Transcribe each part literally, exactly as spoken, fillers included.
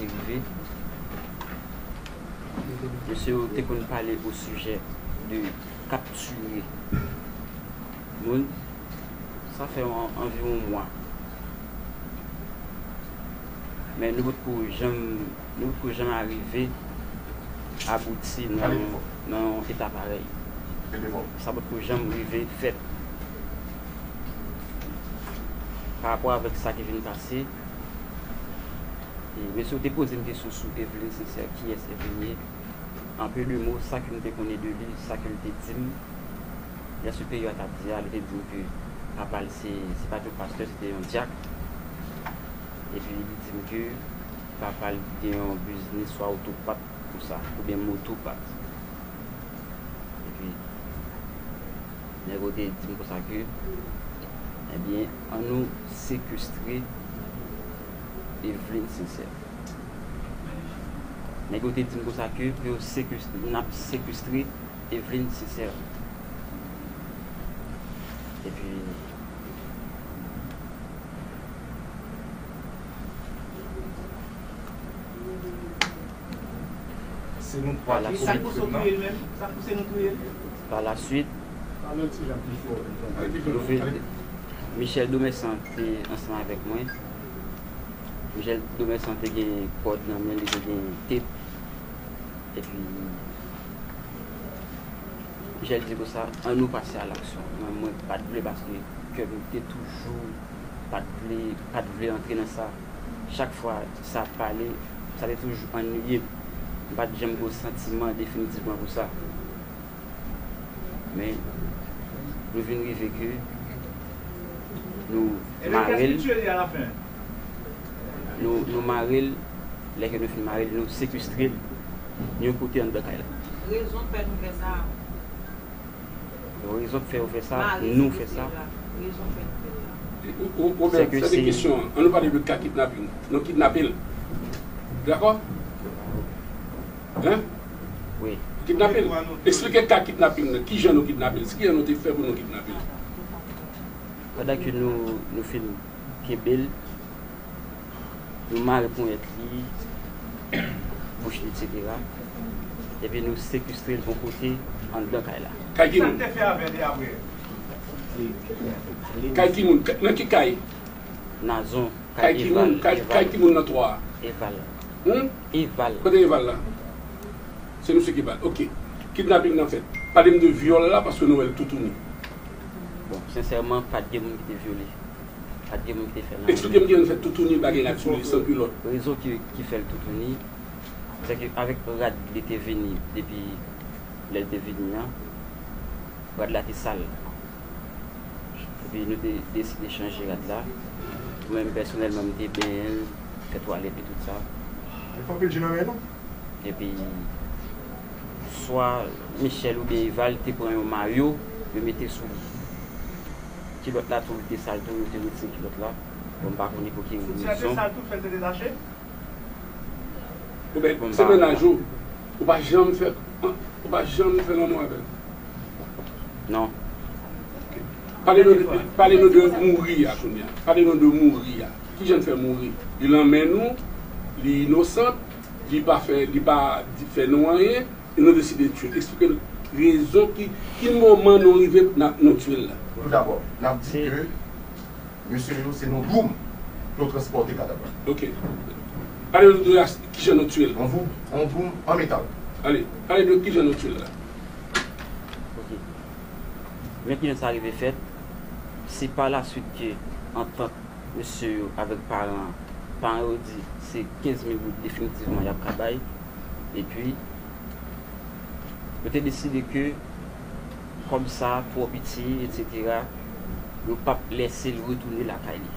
rive, mesye yo te konn pale o sijè de kaptire moun. Sa fè an- anviwon mwa. Men nou potko janm, nou potko janm arive abouti nan, nan yon eta parèy. Sa potko janm rive fèt. Pa rapò avèk sa ki vin pase, e, mesye yo te poze m kesyon sou Evelyn Sincère, kiyès Evelyn ye. An peu de mo, sa ke m te konnen de li, sa ke l te di m, lè siperyè a t ap di a, li te di m ke papa l se, se pa t yon pastè, se te yon dyak. Epi li di m ke papa l gen yon biznis swa otopat konsa, oubyen motopat. Epi nèg yo te di m konsa ke, ebyen, ann nou sekestre Evelyn Sincère. Nèg yo te di m konsa ke pou yo sekestre, n ap sekestre Evelyn Sincère. Epi, Se nou twa ki komèt krim nan. Pa la swit, Michel Domersan te ansanm avèk mwen. Michel Domersan te gen kòd nan men li, te gen tep. Epi Michel di konsa, ann nou pase a laksyon. Mwen, mwen pa t vle paske kè m te toujou pa t vle, pa t vle antre nan sa. Chak fwa sa ap pale, sa te toujou annuiye m. M pa t janm gen yon santiman definitivman pou sa. Men, nou vin rive ke nou mare l. Nou, nou mare l. Lè ke nou fin mare l, nou sekestre l yon kote anndan kay la. Rezon k fè nou fè sa. Rezon k fè yo fè sa, nou fè sa. Ou, ou, ou, men, sa se kesyon an. Ann nou pale de ka kidnaping. Nou kidnape l. Dakò? Hein? Wi. Kidnape l. Eksplike ka kidnaping nan. Kijan nou kidnape l? Kijan nou te fè pou nou kidnape l? Pandan ke nou, nou fin kenbe l, nou mare ponyèt li, bouch li, etsetera. Epi nou sekestre l yon kote anndan kay la. Kay ki moun? Sa k te fè avè li apre? Kay ki moun? Nan ki kay? Nazon, kay Eval. Kay ki moun nan twa a? Eval. Hmm? Eval. Kote Eval la? Se misye ki ba l. Ok. Kidnaping nan fèt. Pale m de vyòl la paske nou wè l toutouni. Bon, sensèman, pa t gen moun ki te vyole. Pa t gen moun ki te fè l anyen. Eksplike m kijan l fè toutouni, bagay la toutouni, san kilòt. Rezon ki, ki fè l toutouni, se ke avèk rad li te vini depi lè l te vini an, rad la te sal. Epi nou te deside chanje rad la. Mwen menm pèsonèlman, m te benyen l, fè twalèt li, tout sa. Epi swa Michel oubyen Eval te pran yon mayo, yo mete sou li. Kilòt la tou, li te sal tou, yo te retire kilòt la. Bon, m pa konnen pou ki rezon. Ou ben, se mennaj ou. Ou pa janm fè, ou pa janm fè lanmou avè l. Non. Pale nou de, pale nou de mouri a kounye a. Pale nou de mouri a. Kijan l fè mouri? Li lanmen nou, li inosan, li pa fè, li pa di, fè nou anyen, e nou deside tye l. Eksplike n rezon ki, ki moman nou rive n ap, nou tye l la. Toudabò, n ap di ke mesye yo se nan dwoum pou yo transpòte kadav la. Ok. Pale nou de kijan nou tye l. An dwoum, an dwoum, an metal. Ale, pale nou kijan nou tye l la. Ok. Men kijan sa rive fèt, se pa la swit ke antant mesye yo avèk paran an, paran yo di se kenz mil goud definitivman y ap ka bay. Epi, yo te deside ke kòb sa twò piti, etsetera, yo p ap lèse l retounen lakay li.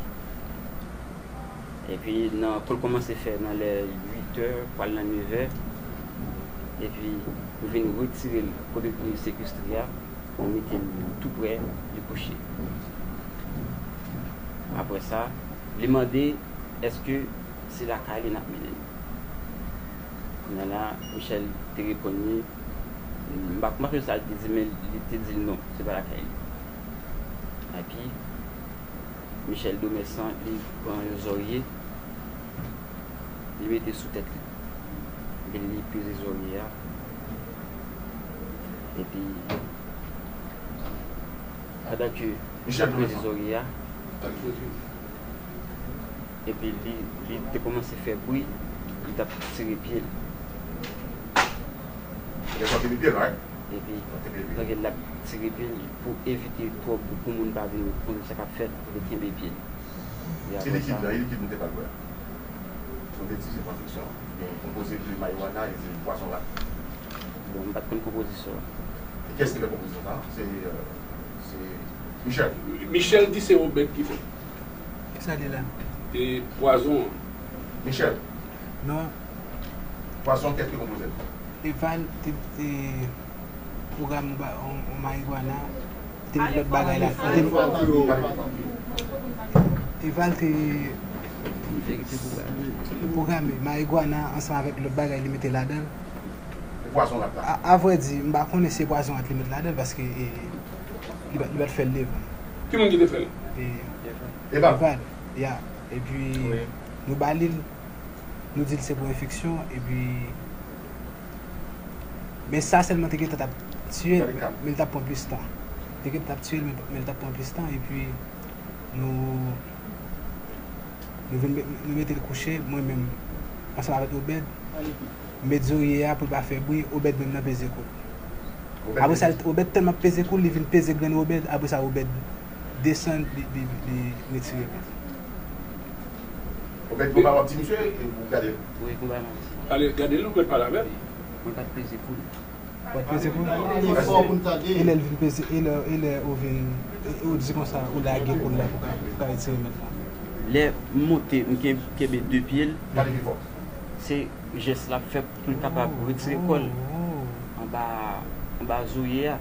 Epi, nan, pou l kòmanse fè nan lè uit è, pral nan nèf è, epi, yo vin retire l kote l te sekestre a, pou mete l tou prè li kouche. Apre sa, li mande èske se lakay li n ap mennen l. Kounye a la, Michel te reponn li, m pa, m pa sonje sa l te di, men li te di l non, se pa lakay li. Epi, Michel Domersan, li pran yon zòrye, Li mete sou tèt li. Epi li peze zòrye a. Epi, pandan ke li ap peze zòrye a, epi li, li te kòmanse fè bri, li t ap tire pye l. Li t ap tire pye l, right? Epi, pandan l ap tire pye l, pou evite twòp, pou moun pa vin konn sa k ap fèt, li kenbe pye l. E apre sa, e likid la, e likid nou te pral bwè a? Nou te di se pran fiksyon. Gen konpoze de marijuana e de pwazon rat. Bon, m pa t konn konpozisyon an. E kiyès ki fè konpozisyon sa a? Se, euh, se Michel. Michel di se Obed ki fè. Kisa li la? E pwazon an. Michel. Non. Pwazon, kiyès ki konpoze l? Eval te, te pwograme yon ba-, yon, yon marijuana, te met lòt bagay la. Eval te pwograme marijuana ansanm avèk lòt bagay li mete ladan l. E pwazon rat la? A, avrèdi, m pa konnen si se pwazon rat li met ladan l, paske, e, li pa, li pa t fè l devan. Ki moun ki te fè l? E, Eval. Eval, ya. Epi, nou ba li l, nou di l se pou enfeksyon, epi, men sa sèlman te gentan t ap tiye l, men l t ap pran plis tan. Te gentan t ap tiye l, men, men l t ap pran plis tan, epi nou, nou vin met, nou mete l kouche, mwen menm, ansanm avèk Obed, m met zorye a pou l pa fè bri, Obed menm nan peze kou l. Apre sa, Obed tèlman ap peze kou l, li vin peze grenn Obed, apre sa, Obed desann, li, li, li retire pye l. Obed, konba w ap di misye, e ou gade l? Wi, konba m ap di. Ale, gade l, ou mèt pale avè l. Mwen pa t peze kou l. Ou pa t peze kou l? Pale fò pou n tande. E lè l vin peze, e lè, e lè ou vin, e ou di konsa, ou lage kou l la pou ka, pou ka retire mèt la. Lè m monte, m ken-, kenbe de pye l. Pale pi fò. Se jès l ap fè pou l kapab retire kò l anba, anba zorye a.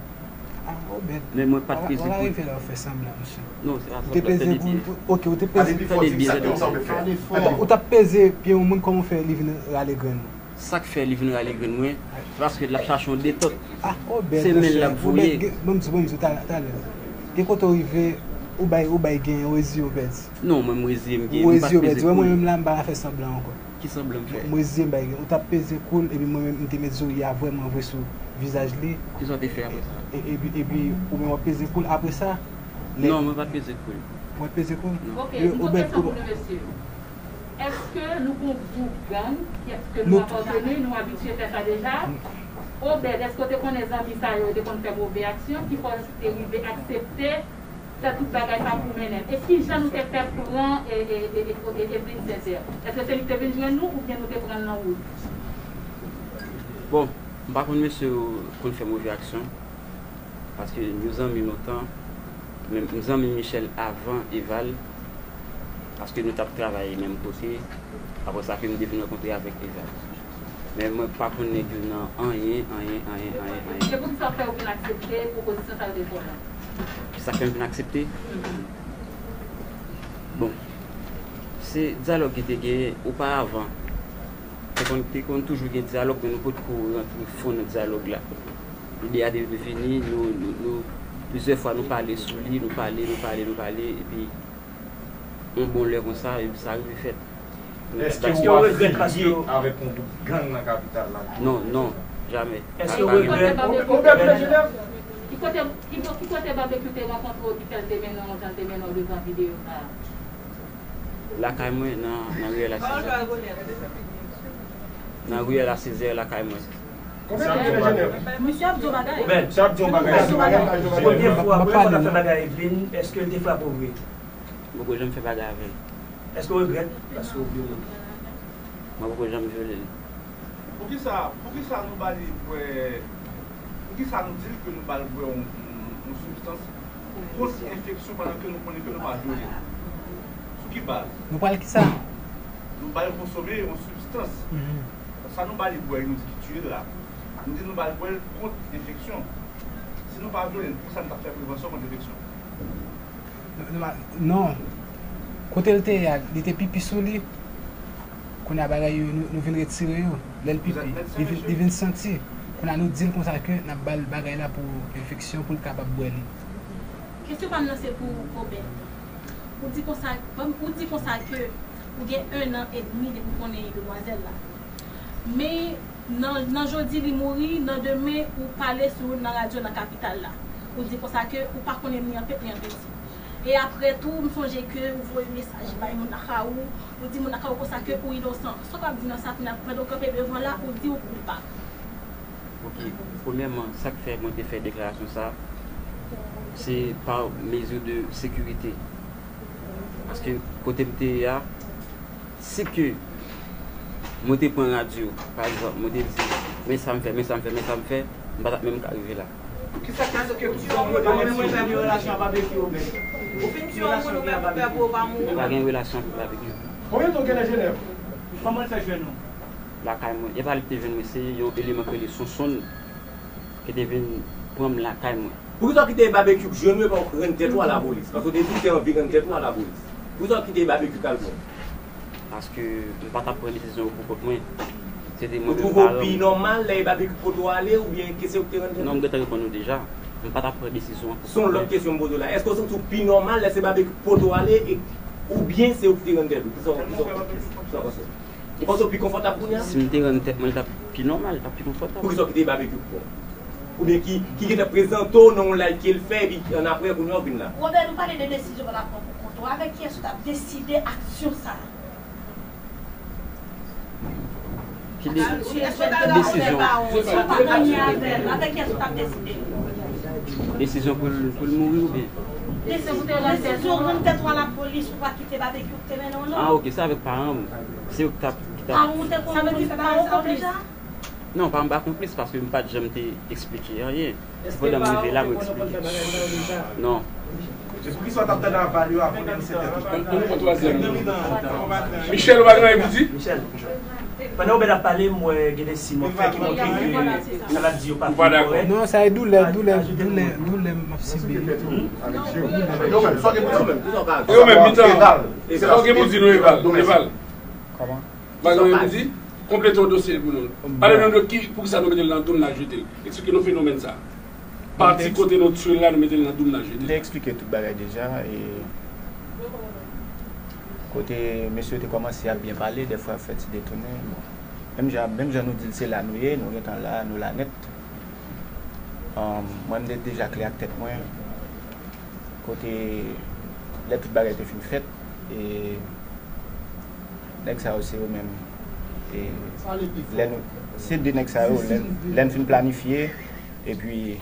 Ah, Obed. Men mwen pa t peze kou l. Wala rive la w fè sanblan, mesye. Non, se pa sanblan, tande byen. Ou te peze kou l, ok, ou te peze. Tande byen, tande byen. Ou t ap peze pye yon moun, kòman w fè li vin rale grenn ou? Sa k fè li vin rale grenn mwen, se paske l ap chache yon detòt. Ah, Obed, mesye, Obed, ban m di, ban m di w talè, talè. Gen kote w rive, ou bay, ou bay gen, ou reziye, Obed. Non, mwen, m reziye, m gen, m pa t peze kou l. Ou reziye, Obed. Wè, mwen menm la, m pa ka fè sanblan ankò. Ki sanblan m fè? Mwen, mwen reziye, m bay gen. Ou t ap peze kou l, epi mwen menm, m te met zorye a vrèman vre sou vizaj li. Kisa w te fè apre sa? E, epi, epi, ou menm w ap peze kou l apre sa? Non, mwen pa t peze kou l. Ou pa t peze kou l? Non. Ok, yon lòt kesyon pou nou, mesye. Èske nou gon gwoup gang, èske nou apateni, nou abitye fè sa deja? Obed, èske w te konnen zanmi sa yo, yo te konn fè move aksyon, ki fè w te rive aksepte fè tout bagay sa pou mennen l? E kijan nou te fè pran e, e, e, e, e, Evelyne Saint-Hilaire? Èske se li ki te vin jwenn nou oubyen nou te pran l nan wout? Bon, m pa konn mesye yo konn fè move aksyon. Paske nou zanmi lontan, men m zanmi Michel avan Eval, paske nou t ap travay menm kote, apre sa ke m te vin rankontre avèk Eval. Men mwen pa konn nèg yo nan anyen, anyen, anyen, anyen, anyen. Se poukisa w fè w vin aksepte pwopozisyon sa yo te fè w la? Kisa k fè m vin aksepte? Bon, se dyalòg ki te genyen oparavan. Te konn, te konn toujou gen dyalòg, men nou potko rantre fon nan dyalòg la. Lide a te vini, nou, nou, nou, plizyè fwa nou pale sou li, nou pale, nou pale, nou pale, epi yon bon lè konsa, epi sa rive fèt. Èske w ap fini avèk yon gwoup gang nan kapital la? Non, non, jamè. Èske w regrèt? Ki kote, ki, ki kote Babekyou te rankontre w ki fè l te mennen w jan l te mennen w devan videyo sa a? Lakay mwen, nan, nan riyèl a Sezè. Nan riyèl a Sezè, lakay mwen. Misye ap di yon bagay. Obed, misye ap di yon bagay. Premye fwa, premye fwa w t ap fè bagay Evelyne, èske l te frape w vre? Mwen poko janm fè bagay avè l. Èske w regrèt? Paske w vyole l. Mwen poko janm vyole l. Poukisa, poukisa nou ba li bwè, poukisa nou di l ke nou ba l bwè yon, yon, yon sibstans pou kont enfeksyon pandan ke nou konnen ke nou pa vyole l? Sou ki baz? Nou ba l kisa? Nou ba l konsome yon sibstans. Mhm. Sa nou ba li bwè, nou di ki tiye l la. Nou di nou ba l bwè l kont enfeksyon. Si nou pa vyole l, poukisa nou t ap fè prevansyon kont enfeksyon? Non, non, pa, non. Kote l te ye a, li te pipi sou li. Kounye a bagay yo, nou, nou vin retire yo. Lè l pipi, li vin, li vin santi. Kounye a nou di l konsa ke n ap ba l bagay la pou enfeksyon, pou l kapab bwè li. Kesyon pa m nan se pou Obed. Ou di konsa, ou di konsa ke Ou gen ennan edmi depi w konnen demwazèl la. Men nan, nan jodi li mouri, nan demen ou pale sou nan radyo nan kapital la. Ou di konsa ke ou pa konnen ni an pet ni an peti. E apre tou, m sonje ke ou voye mesaj bay moun lakay ou, ou di moun lakay ou konsa ke ou inosan. Sa w ap di nan sa kounye a, pandan w kanpe devan la, ou di ou koupab. Ok, premyèman, sa k fè mwen te fè deklarasyon sa, se pa mezi de sekirite. Paske kote m te ye a, si ke mwen te pran radyo, pa egzanp, mwen te di, men sa m fè, men sa m fè, men sa m fè, m pa t ap menm ka rive la. Kisa k fè ke ou di w pa menm retabli relasyon ak Babekyou, men? Ou fin tiye yon moun ou menm ou pè pou ou pa mouri. M pa gen relasyon avèk Babekyou. Konbyen tan w gen nan Jenèv? Kòman l fè jwenn ou? Lakay mwen. E pa li ki te jwenn mwen, se yon eleman ki rele Sonsonn ki te vin pran m lakay mwen. Poukisa w kite Babekyou k jwenn ou epi w rann tèt ou a lapolis? Paske w te di w te anvi rann tèt ou a lapolis. Poukisa w kite Babekyou k al pran w? Paske m pa t ap pran desizyon yo pou kont mwen. Se te mwen menm paran m. Ou twouve w pi nòmal lè e Babekyou k pote w ale oubyen ke se ou ki te rann tèt ou? Non, m gentan reponn ou deja. M pa t ap pran desizyon an pou kont mwen. Se yon lòt kesyon m poze w la. Èske w santi w pi nòmal lè se Babekyou k pote w ale e oubyen se ou ki te rann tèt ou? Kisa w, kisa w, kisa w panse? Ou panse w pi konfòtab kounye a? Si m te rann tèt mwen, li t ap pi nòmal, li t ap pi konfòtab. Poukisa w kite Babekyou pran w? Oubyen ki, ki gentan prezante w nan yon live ke l fè, epi annapre, kounye a w vin la? Robert, nou pale de desizyon w t ap pran pou kont ou. Avèk kiyès ou t ap deside aksyon sa a? Ki de, desizyon? Avèk kiyès ou t ap deside? Desizyon pou l, pou l mouri oubyen? Desizyon pou te rann tèt ou a lapolis, ou pa kite Babekyou ki te mennen w non. Ah, ok, se avèk paran m. Se yo ki t ap, ki t ap. Paran w te konn bagay sa yo deja? Non, paran m pa konplis paske m pa t janm te eksplike anyen. Se pandan m rive la mwen eksplike. Non. Poukisa w t ap tande aval yo avan nan disèt è? Ann pran twazyèm nan. Michel, ou pa gen anyen pou di? Michel, pandan Obed ap pale, m wè gen de siy m wè fè ki montre ke sa l ap di yo pa fin kòrèk. Non, sa e doulè, doulè, doulè, doulè m ap sibi. Yo menm, mitan. Sa w gen pou di nou, Eval? Eval. Kòman? Bagay yo di, konplete yon dosye pou nou. Pale nou de ki, poukisa nou mete l nan doum n al jete l. Eksplike nou fenomèn sa. Pati kote nou tchwe l la, nou mete l nan doum n al jete l. M te eksplike tout bagay deja. E kote mesye yo te kòmanse ap byen pale, dèfwa ap fè ti detounen. Bon. Menm jan, menm jan nou di l se la nou ye, nou gentan la, nou la nèt. Mwen, m te deja klè ak tèt mwen. Kote lè tout bagay te fin fèt, e nèg sa yo se yo menm. E lè nou, se de nèg sa yo, lè, lè n fin planifye, epi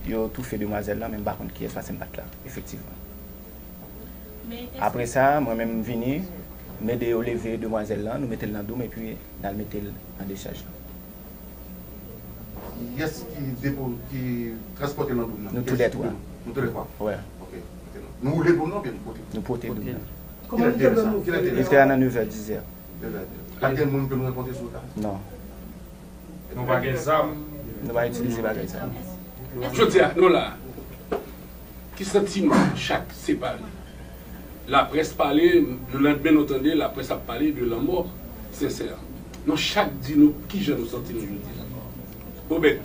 yo toufe demwazèl lan, men m pa konn kiyès, paske m pa t la, efektivman. Apre sa, mwen menm m vini, m ede yo leve demwazèl lan, nou mete l nan doum, epi n al mete l nan dechaj lan. Kiyès ki depo, ki transpòte l nan doum nan? Nou toulè twa. Nou toulè twa? Wi. Ok. Nou woule doum nan oubyen nou pote? Nou pote doum nan. Kilè te ye sa? Kilè te ye sa? Li te a nan nevè, dizè. Nevè. Pa t gen moun ke nou rankontre sou wout la? Non. Nou pa gen zam? Nou pa itilize bagay sa. Jodi a, nou la. Ki santiman chak separe? Laprès pale, lelandmen nou tande laprès ap pale de lanmò Sensè. Nou chak di nou kijan nou santi nou jodi a. Obed.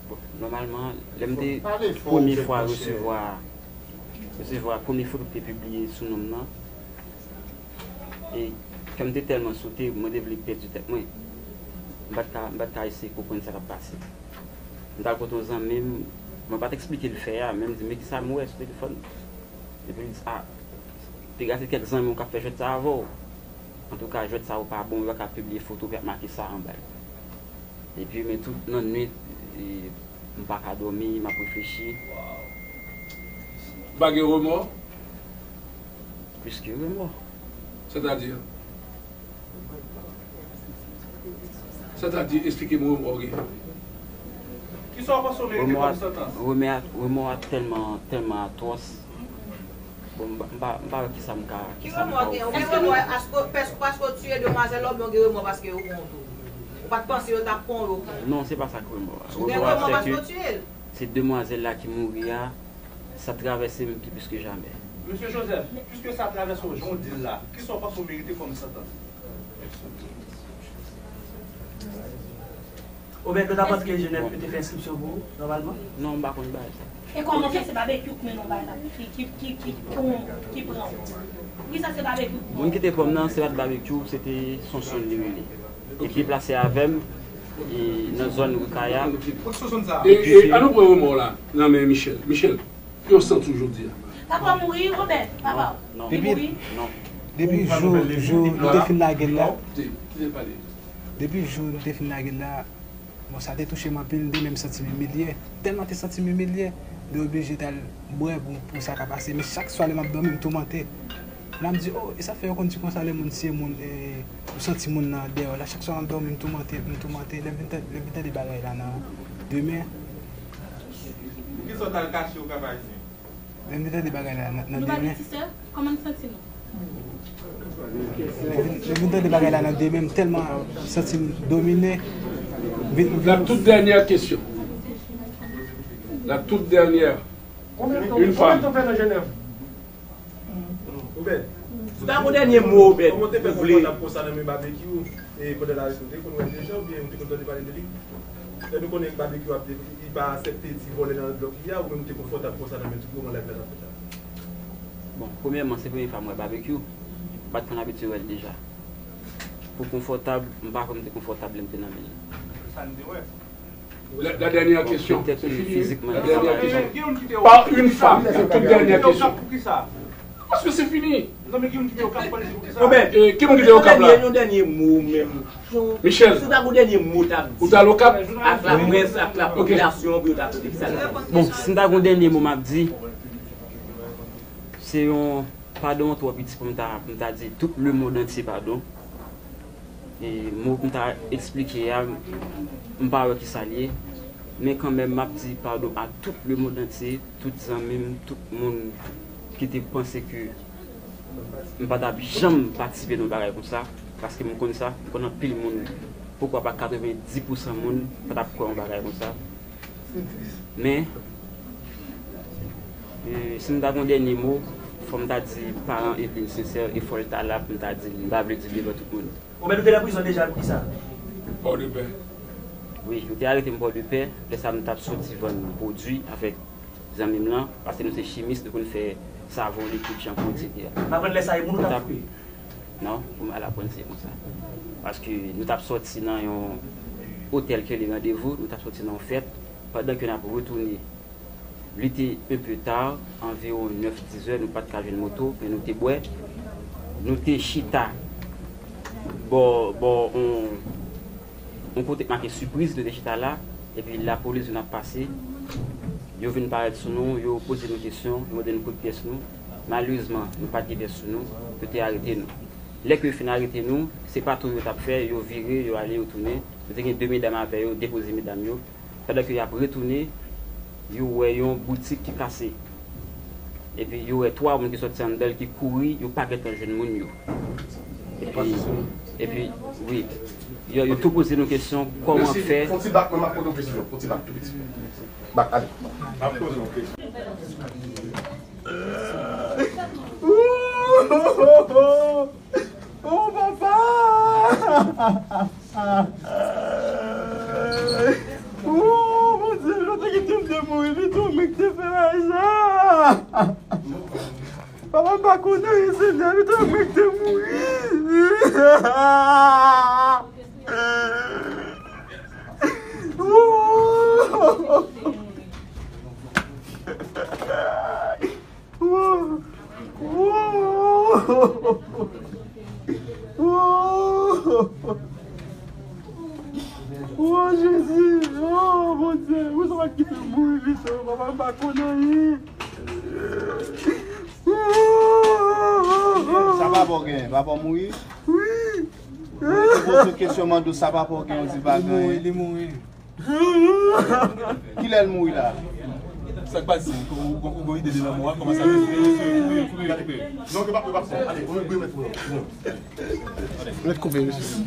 Bon, nòmalman, lè m te premye fwa resevwa, resevwa premye foto ki te pibliye sou non m nan, e kè m te tèlman sote, mwen te vle pèdi tèt mwen. M pa t ka, m pa t ka eseye konprann sa k ap pase. M t al kote yon zanmi m, mwen pa t eksplike l fè a, men m di, men kisa m wè sou telefòn? Epi l di, a, piga se kèk zanmi w k ap fè jwèt sa avè w. Antouka, jwèt sa yo pa bon, yo pa ka pibliye foto, epi y ap make sa anba l. Epi, men tout lannwit, e, m pa ka dòmi, m ap reflechi. Ou pa gen remò? Plis ke remò. Sètadi? Sètadi, eksplike m remò w gen. Kisa w panse w merite kòm santans? Remò a, remò a tèlman, tèlman atwòs. Bon, m pa, m pa, m pa wè kisa m ka, kisa m ka ofri. Ki remò w gen? Ou gen remò paske, paske w tiye demwazèl la oubyen w gen remò paske yo pran w tou? Ou pa t panse yo t ap pran w, yo pran w? Non, se pa sa k remò a. Ou gen remò paske w tiye l? Se demwazèl la ki mouri a, sa travèse m pi plis ke jamè. Mesye Joseph, piske sa travèse w jan w di l la, kisa w panse w merite kòm santans? Obed, lè w t ap antre Jenèv, yo te fè enskripsyon pou ou, nòmalman? Non, m pa konn bagay sa. E kòman fè se Babekyou k mennen w bagay la, ki, ki, ki, ki, ki, ki pran w? Poukisa se Babekyou k pran w? Moun ki te pran m nan, se pa t Babekyou, se te Sonson li rele. Epi deplase avè m, e, nan zòn Rikaya. E, e, an nou pran remò la nan men Michel. Michel, ki w santi w jodi a? Papa w mouri, Obed, papa w. Non. Li mouri? Non. Depi jou, jou nou te fin lage l la. Depi jou nou te fin lage l la, bon, sa te touche m anpil, m te menm santi m imilye. Tèlman te santi m imilye, m te oblije t al bwè pou, pou sa ka pase. Men chak swa lè m ap dòmi, m toumante. La m di, oh, e sa fè yo konn di konsa lè moun tiye moun, e, ou santi moun nan dèyè w la. Chak swa m ap dòmi, m toumante, m toumante. Lè m vin tande, lè m vin tande bagay la nan demen. Poukisa w t al kache ou Kap Ayisyen? Lè m vin tande bagay la nan, nan demen. Nou pa gen ti sè? Kòman n santi nou? Lè m vin, lè m vin tande bagay la nan demen, m tèlman santi m domine. Vin, vin. La toute dernière question. La toute dernière. Une femme. Obed, si w ta gon dènye mo, Obed, kòman w te fè konfòtab konsa nan men Babekyou, e pandan l arete w, te konn wè l deja oubyen ou te konn tande pale de li? Lè nou konnen Babekyou ap, li pa aksepte ti vòlè nan blòk li a, ou menm ou te konfòtab konsa nan men tout moman lè l ap fèt la? Bon, premyèman, se premye fwa m wè Babekyou. M pa t konn abitye wè l deja. Pou konfòtab, m pa kwè m te konfòtab lè m te nan men l. Sa n te wè. La, la dernière question. Peut-être, c'est fini, fizikman, la dernière question. Par une femme, la toute dernière question. Paske se fini. Obed, ki moun ki te Okap la? Yon dènye mo menm. Michel, si w ta gon dènye mo w t ap di, ou t al Okap? Ak laprès, ak lapopilasyon, pou yo ta tande sa. Bon, si m ta gon dènye mo m ap di, se yon padon twò piti pou m ta, pou m ta di tout lemonn antye padon. E mo pou m ta eksplike a, m pa wè kisa l ye. Men kanmenm, m ap di padon a tout lemonn antye, tout zanmi m, tout moun ki te panse ke m pa t ap janm patisipe nan yon bagay konsa, paske m konn sa, m konn anpil moun, poukwa pa katrevenndis pousan moun pa t ap kwè yon bagay konsa. Men, e, si m ta gon dènye mo, fò m ta di paran Eveline sensè, e fò l ta la pou m ta di l, m pa vle di l devan tout moun. Obed, ou te nan prizon deja, poukisa? Pòdepè. Wi, yo te arete m Pòdepè, lè sa a m t ap soti vann pwodui avèk zanmi m lan, paske nou se chimis, nou konn fè savon, likid, chanpou, etsetera. M aprann lè sa a e moun ou t ap koupe? Non, pou m al aprann se konsa. Paske nou t ap sòti nan yon otèl ki rele Randevou, nou t ap sòti nan yon fèt, pandan ke n ap retounen, li te un peu tard, anviwon nèf, dizè, nou pa t ka jwenn moto, men nou te bwè. Nou te chita bò, bò, on, on kote k make Sipriz, nou te chita la, epi lapolis vin ap pase. Yo vin parèt sou nou, yo poze nou kesyon, yo mande nou kote pyès nou. Malerezman, nou pa t gen pyès sou nou, yo te arete nou. Lè ke yo fin arete nou, se patwouy yo t ap fè, yo vire, yo ale, yo tounen. Yo te gen de medam avè yo, depoze medam yo. Pandan ke y ap retounen, yo wè yon boutik ki kase. Epi yo wè twa moun ki sòti anndan l ki kouri, yo pa gentan jwenn moun yo. Epi, epi, wi, yo, yo tou poze nou kesyon, kòman fè. Fon ti bak, mwen m ap poze w kesyon, fon ti bak tou piti. Bak, ale. M ap poze w kesyon. Oh, papa! Oh, Bondye, yo te kite m te mouri, pito, men ki te fè bagay sa. Papa, m pa konnen, Senyè, pito, men ki te mouri. Oh! Wo! Wo! Wo! Wo, Jezi! Oh, Bondye! Ou sa pa kite m mouri, pito, papa, m pa konn anyen. Sa papa w genyen? Papa w mouri? Wi! Mwen te poze w kesyon, mande w sa papa w genyen, w di pa genyen. Li mouri, li mouri. Kilè l mouri la? Sa k pase? Ou, ou, ou gon ide de lanmò a? Kòman sa te fè? Kouri, kouri, kouri. Non, yo pa, yo pa fè. Ale, ou gwe mèt ou non. Mèt koupe, mesye.